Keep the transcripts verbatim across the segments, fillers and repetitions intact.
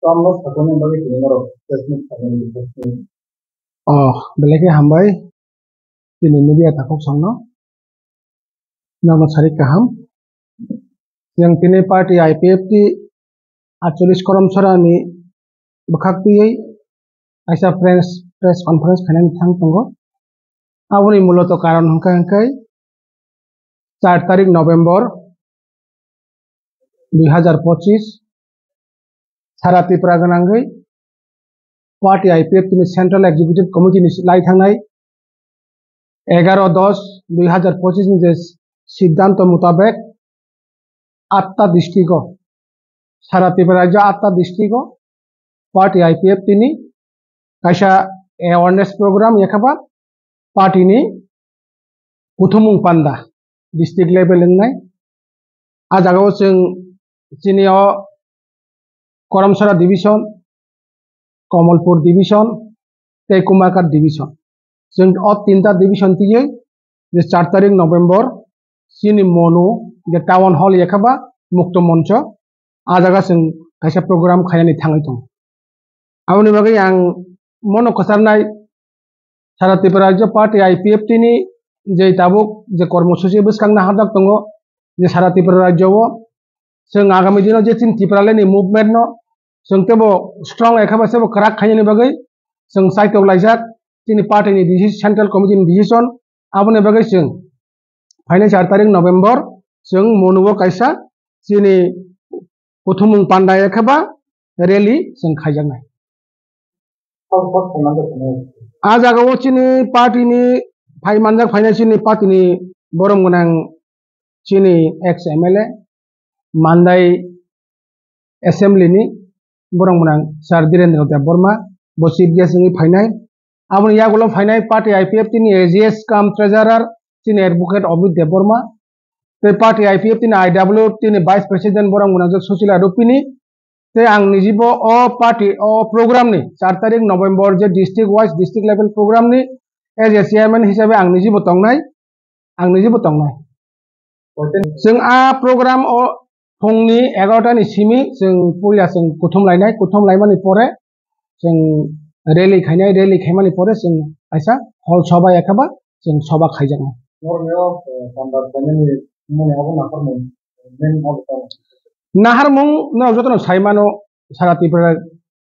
Tamno sakmani bagwi tini norok press meet khaimani request khaio. Oh, belai khe hambai. Tini media takhuk songno. Nono sarik kaham. Yang tini party I P F T atcholish korom sorani bwkhak twiwi kaisa press, press conference khainani thang tongo. Aboni muloto karon hwnkha hwnkhe char tarik November dui hazar pochis, sara Tripura gwnangwi party I P F T ni Central Executive Committee ni lai thangnai egaro dos dui hazar pochis ni je siddhanto mutabek atta district o, sara Tripura rajyo atta district o party I P F T ni kaisa awareness program yakhaba party ni kuthumung panda district level wngnai. A jagao chwng chini o Koramsora division, Kamalpur division tei Kumarghat division. Chwng o tinta division twiwi je char tarik November chini Monu je town hall yakhaba Mukto Moncho, a jaga chwng kaisa program khainani thangwi tongo. Aboni bagwi ang mono kwcharnai sara Tripura Rajya Party I P F T ni je tabuk je kormosuchi bwskang naharjak tongo, je sara Tripura Rajya o chwng agami dino je chini Tipraland ni movement no chwng tebo strong ekha ba sebo kwrak khainani bagwi chwng chaitok laijak chini party ni decision, Central Committee ni decision, aboni bagwi chwng phainai char tarik November chwng Monu o kaisa chini kuthumung panda ekha ba rally chwng khaijaknai. A jagao chini party ni phai manjak phainai chini party ni borom gwnang chini ex M L A, Mandai Assembly ni borom gwnang Sir Dhirendra Debbarma, bo chief guest wngwi phainai. Aboni yagulo phainai party I P F T ni A G S cum treasurer chini advocate Abhijit Debbarma, tei party I P F T ni I W F T ni vice president borom gwnang Sushila Rupini, tei ang nijibo o party o program ni char tarik November je district wise, district level program ni as a chairman hisabe ang nijibo tongnai, ang nijibo tongnai. Chwng a program o phungni egarota ni simi chwng puila chwng kuthum lainai, kuthum laimani pore chwng rally khainai, rally khaimani pore chwng kaisa hol soba yakhaba chwng soba khaijaknai. Norokni o, eh, panda khainani mani abo naharmung, main abo tamo? Naharmung no jotono saimano, sara Tripura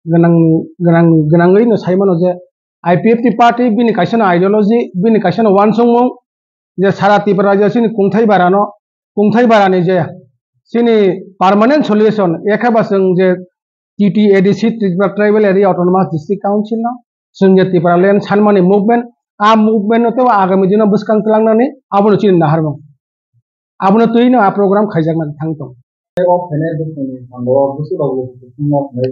gwnang, gwnang, gwnangwi no saimano je I P F T party bini kaisa no ideology, bini kaisa no wansukmung, je sara Tripura rajyo chini kungthai barano, kungthai barani je chini permanent solution, ekha ba chwng je T T A D C, Tripura Tribal Area Autonomous District Council no, chwng je Tipraland sanmani movement, a movement no tei agami dino bwskang twlangnani abono chini naharmung. Abono twi no a program khaijakna thang tong. Tei o phainai bwskango thango bwswk rok bo kuchukma khlai.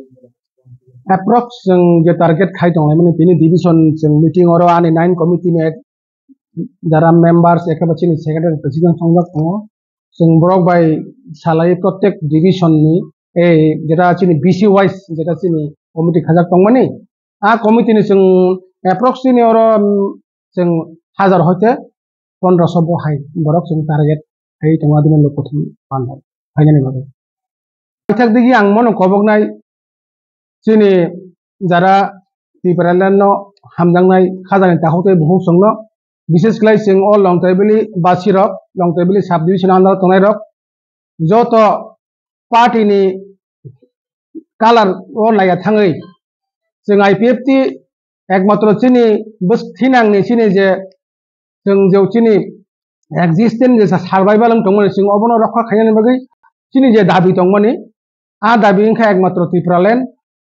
Approx chwng je target khai tonglaimani tini division chwng meeting oro ani nine committee ni jara members ekhe ba chini secretary president tongjak tongo. Chwng borok bai salai prottek division ni, ei, jeta chini B C wise jeta chini committee khajak tongmani, a committee ni chwng approx chini oro, um, chwng hajar hoite pondroso bo hai borok chwng target khai tongo adini loko thum panda phainani bagwi. Paithak digi ang mono koboknai chini jara Tipraland no hamjaknai khajani takhuk tei bukhuk chwngno, bises khlai chwng o Longtaibili basi rok, Longtaibili sub division under tongnai rok, joto party ni colour o laiya thangwi chwng I P F T ekmatro chini bwswk thinangni chini je chwng je chini existence je survival wng tongmani chwng obono rokha khainani bagwi chini je dabi tongmani, a dabi wngkha ekmatro Tipraland.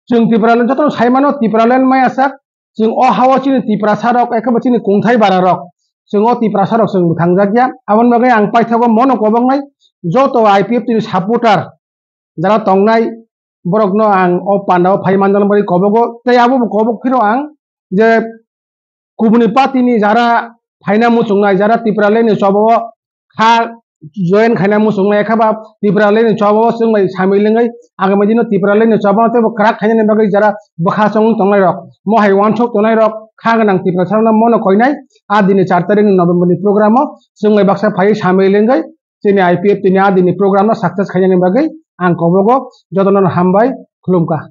Chwng Tipraland jotono saimano Tipraland maya sak, chwng o hao chini Tiprasa rok ekhe ba chini kungthai bara rok, chwng o Tiprasa rok chwng bwthangjak ya. Aboni bagwi ang paithago mono koboknai joto I P F T ni supporter jara tongnai borokno ang o pandao phai manjak bagwi kobogo, tei abobo kobok phiro ang je kubuni party ni jara phaina muchungnai, jara Tipraland ni choba o kha join khaina muchungnai, ekhe ba Tipraland ni choba o chwng bai samil wngwi agami dino Tipraland ni choba no teibo kwrak khainani bagwi jara bwkha chong tongnai rok, mohai wansuk tongnai rok, kha gwnang Tiprasa rokno mono koinai. A dini char tarik ni November ni program o chwng bai baksa phaiwi samil wngwi chini I P F T ni a dini program no success khainani bagwi ang kobogo jotono hambai khulumkha.